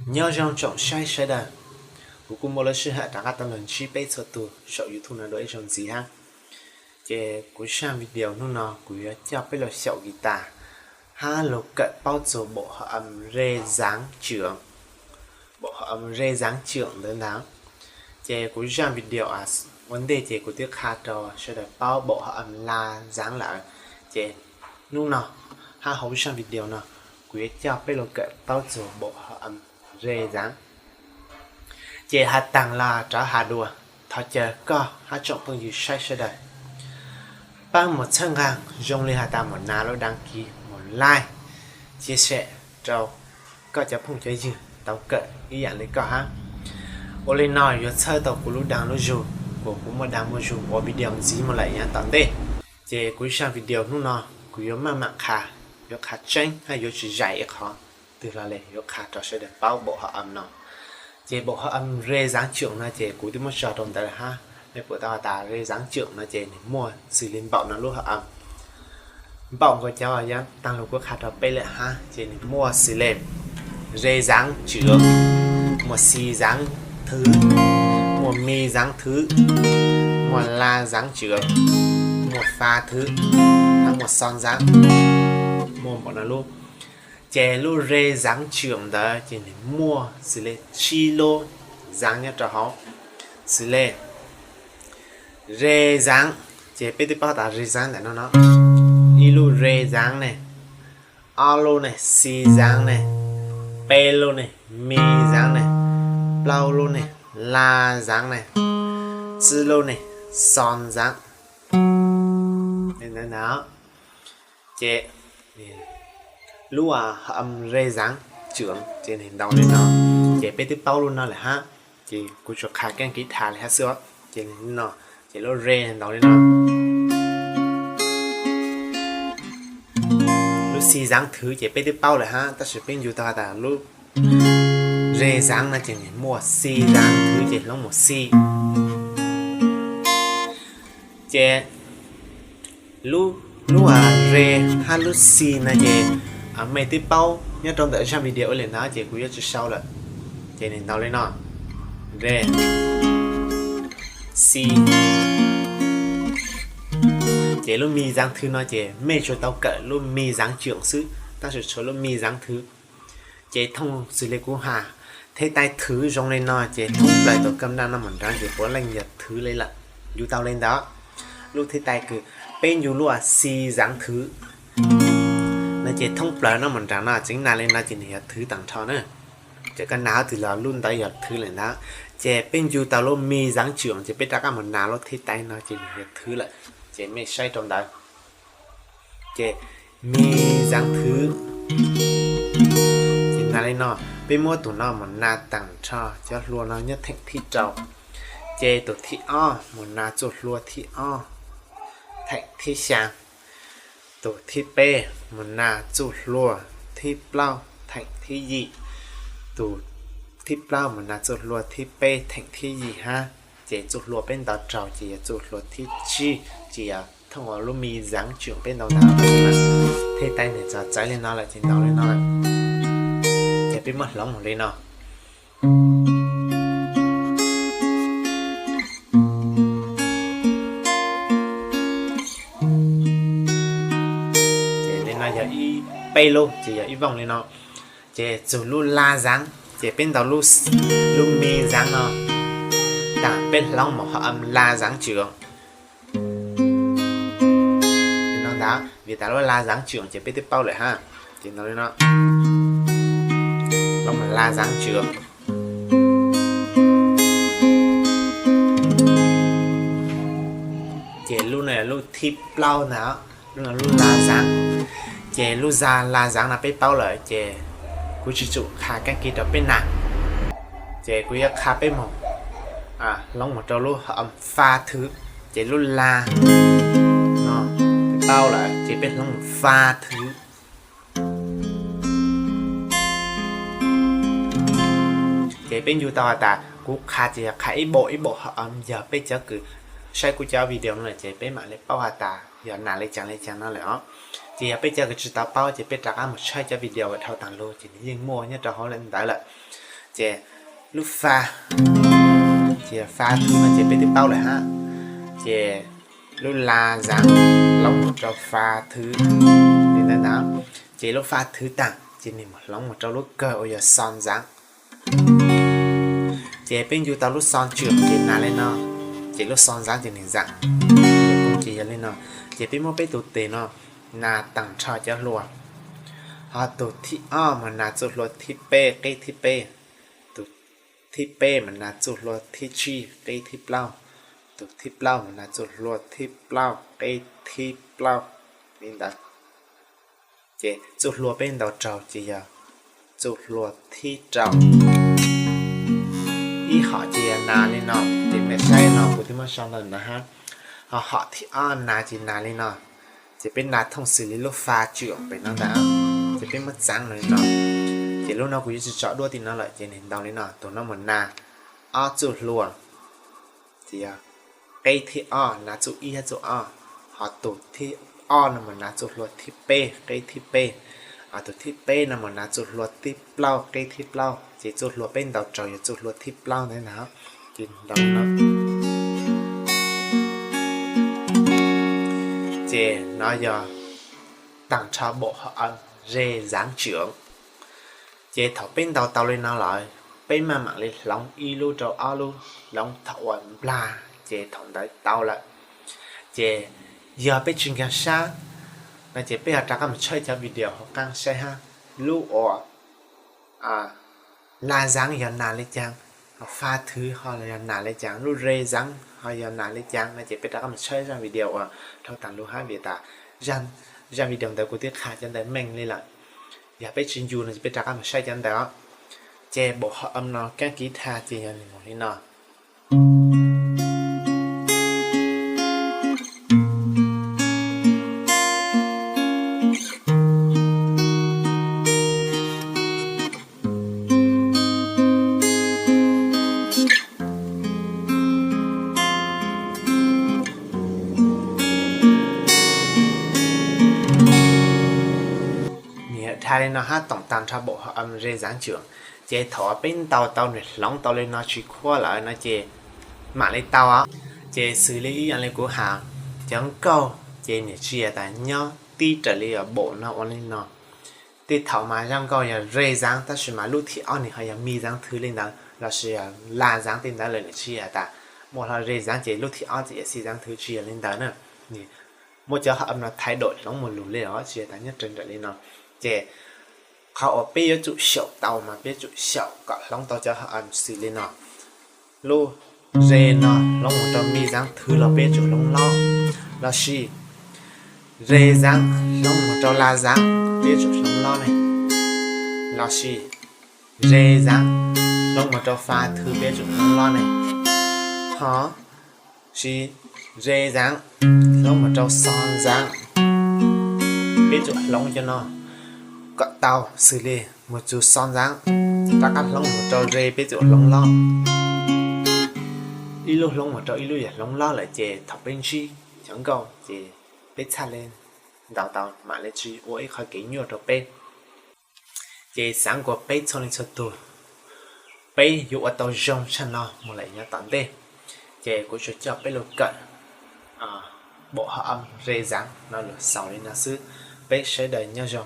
Nyob zoo tsoom saib sawv daws, kuv kuj muaj lub sij hawm rov qab tau los ntsib peb txhua tus saum YouTube no dua ib zaug ntxiv hab. Ces kuv zaj video hnub no kuv yuav coj peb los xyaum guitar hab los kawm paub txug bộ hợp âm rê dáng trưởng, bộ hợp âm rê dáng trưởng ntawd ntag. Ces kuv zaj video ua ntej ces kuv twb qha rau sawv daws paub bộ hợp âm la dáng lawm. Ces hnub no hab hauv zaj video no kuv yuav coj peb los kawm paub txug bộ hợp âm rê dáng. Ces has taag los rov has dua, thov caw koj hab tsoom phooj ywg saib sawv daws pab mus txhawb nqaa zoo li has tas mus nav lub đăng ký, mus like, chia sẻ rau koj cov phooj cov ywg tau kawm ib yam li koj hab. Ua li no yuav txhawb tau kuv lub dag lub zug uas kuv muaj dag muaj zug ua video ntxiv mus lawm yav tom ntej. Ces kuv zaj video hnub no kuv yuav maj mam qha, yuav qha tseeb hab yuav tsis zais ib qho twg los li, yuav qha rau sawv daws paub bộ hợp âm no. Ces bộ hợp âm rê dáng trưởng no ces kuv twb muab tso rau ntawd lawm hab. Mej pum tau has tas rê dáng trưởng no ces nws muaj xws li npaum no lub hợp âm. Npaum nkaus cov yav taag lug kuv qha rau peb lawm hab, ces nws muaj xws li rê dáng trưởng, muaj si dáng thứ, muaj mi dáng thứ, muaj la dáng trưởng, muaj fa thứ, hab muaj son dáng, muaj npaum no lub. Ces lub rê dáng trưởng ntawd ces nws muaj xws li tsib lub dáng nyob rau hauv, xws li rê dáng, ces peb twb paub tas rê dáng ntawm no no, ib lub rê dáng ne, ob lub ne si dáng ne, peb lub ne mi dáng ne, plaub lub ne la dáng ne, tsib lub ne son dáng. Ces lub hợp âm rê dáng trưởng ces nws ntaus li no, ces peb twb paub lub no lawm hab. Ces kuv tsuas qha keeb kiv dhas li hab xwb os. Ces no, ces lub rê ntaus li no. Lub si dáng thứ ces peb twb paub lawm hab, tab sis peb ncu tau has tas lub rê dáng no ces nws muaj si dáng thứ ces hloov mus si. Ces lub, lub rê hab lub si no ces mej twb paub nyob rau ntawm zaj video ua li ntawd ces kuv yuav tsis sau lawm. Ces nws ntaus li no, rê, si. Ces lub mi dáng thứ no ces mej tsuas tau kawm lub mi dáng trưởng xwb, tab sis tshuav lub mi dáng thứ. Ces thooj xws li kuv has, thib tai thứ zoo li no ces thoob plaws tus kam naj no mus nraag ces puav leej yog thứ li lawm. Ncu tau li ntawd. Lub thib tai kws peb ncu lub si dáng thứ no ces thoob plaws no mus nraag no tseev na li no ces nws yog thứ tag nrho na. Ces koj nas qhov twg los lub ntawd yog thứ lawm ntag. Ces peb ncu tau lub mi dáng trưởng ces peb rov qab mus nas lub thib tai no ces nws yog thứ lawm. Ces mej saib rau ntawd. Ces mi dáng thứ. Ces nas li no, peb muab tus no mus nas tag nrho cov hlua no nyob theem thib rau. Ces tus thib ob mus nas txuj hlua thib ob theem thib xyaa. Tus thib peb mus nas txuj hlua thib plaub theem thib yim. Tus thib plaub mus nas txuj hlua thib peb theem thib yim hab. Ces txuj hlua peb ntaus raug ces yog txuj hlua thib tsib, ces yog thooj lub mi dáng trưởng peb ntaus ntawd. Thib tai nws txawv txawv li no lawm ces ntaus li no lawm. Ces peb muab hloov mus li no. Ces li no yog ib, peb lub ces yog ib vooj li no. Ces txug lub la dáng, ces peb ntaus lub, lub mi dáng no, tas peb hloov mus hợp âm la dáng trưởng. Li no ntag, vim tas lub la dáng trưởng ces peb twb paub lawm hab. Ces ntaus li no, hloov mus la dáng trưởng. Ces lub no yog lub thib plaub ntag, lub no lub la dáng. Ces lub la dáng no peb paub lawm ces kuv tsis tsum qha keeb kiv rau peb nas. Ces kuv yuav qha peb mus, hloov mus rau lub hợp âm fa thứ. Ces lub la no peb paub lawm ces peb hloov mus fa thứ. Ces peb ncu tau has tas kuv qha ces yog qha ib bộ ib bộ hợp âm, yog peb cov kws saib kuv cov video no lawm ces peb mam li paub has tas yog nas li caag li caag no lawm os. Ces yog peb cov kws tsis tau paub ces peb rov qab mus saib cov video dhau taag lug ces nws yeej muaj nyob rau hauv ntawd lawm. Ces lub fa, ces fa thwv no ces peb twb paub lawm hab. Ces lub la zav hloov mus rau fa thwv li ntawd ntag. Ces lub fa thwv taag ces nwg mus hloov mus rau lub kawg uas yog xo zav. Ces peb ncu tau lub xo tswm ces nas li no, ces lub xo zav ces nwg zaam. Ces yog li no, ces peb muab peb tug tes no nas taag nrho cov hlua, ho tug thib ob mas nas txuj hlua thib peb qeb thib peb, tug thib peb mas nas txuj hlua thib tsib qeb thib plaub, tug thib plaub mas nas txuj hlua thib plaub qeb thib plaub li ntawd. Ces txuj hlua peb ntaus raug ces yog txuj hlua thib rau. Ib hom ces yog nas li no, ces mej saib no kuv twb muab sau ntawm no hab. Ho hom thib ob nas ces nas li no, ces peb nas thooj xws li lub fa tswm pem no ntag. Ces peb muab txaav li no, ces lub no kuv yuav tsis tso duab tim no lawm ces nws ntaus li no, tug no mus nas ob txuj hlua, ces yog qeb thib ob nas txuj ib hab txuj ob, ho tug thib ob no mus nas txuj hlua thib peb qeb thib peb, ho tug thib peb no mus nas txuj hlua thib plaub qeb thib plaub, ces txuj hlua peb ntaus raug yog txuj hlua thib plaub ntawd ntag. Ces ntaus no, ces no yog taag nrho bộ hợp âm rê dáng trưởng. Ces thaum peb ntaus tau li no lawm, peb maj mam li hloov ib lub rau ob lub, hloov thaum uas nplag ces thaum ntawd tau lawm. Ces yog peb tsis nkag sab no ces peb ho rov qab mus tshawb cov video hauv qab saib hab. Lub uas la dáng yog nas li cas, ho fa thwv ho yog nas li cas, lub rê dáng ho yog nas li cas no ces peb rov qab mus tshawb zaj video uas dhau taag lug hab vim tas zaj video ntawd kuv twb qha cov ntawd meej li lawm. Yog peb tsis ncu no ces peb rov qab mus saib cov ntawd os. Ces bộ hợp âm no các ký tha ces yog nws mus li no. Nws tha li no hab tổng tag nrho bộ hợp âm rê dáng trưởng. Ces thaum peb ntaus tau nws hloov tau li no tsis khuab lawm no ces mam li tau os. Ces xws li ib yam li kuv has, cov nkauj ces nws tsis yog tas nyob tib raws li bộ no ua li no. Tej thaum mas zaj nkauj yog rê dáng tab sis mas lub thib ob nws ho yog mi dáng thứ li ntawd lossis la dáng tej ntawd lawm, nws tsis yog tas muaj hlo rê dáng ces lub thib ob txawm yog si dáng thứ, tsis yog li ntawd na. Muaj cov hợp âm no thay đổi hloov mus lug li os, tsis yog tas nyob raws nraim li no. Ces qhov uas peb yuav tsum xyaum tau mas peb yuav tsum xyaum kom hloov tau cov hợp âm xws li no. Lub rê no hloov mus rau mi dáng thứ los peb yuav tsum hloov lob, lossis rê dáng hloov mus rau la dáng peb yuav tsum hloov lob ne, lossis rê dáng hloov mus rau fa thứ peb yuav tsum hloov lob ne, ho sis rê dáng hloov mus rau xo dáng, peb yuav tsum hloov cov no kom tau xws li mus txug xo dáng, rov qab hloov mus rau rê peb yuav tsum hloov lob. Ib lub hloov mus rau ib lub yog hloov lob lawm ces thaum peb ntsib cov nkauj ces peb txhaj li ntaus tau, mam li tsis ua ib qhov kev nyuaj rau peb. Ces xaav kuas peb txhua leej txhua tug peb yuav ua tau zoo tshaj no mus lawm nyob tom ntej. Ces kuv tsuas coj peb lug kawm bộ hợp âm rê dáng no lug xaus li no xwb. Peb sawv daws nyob zoo.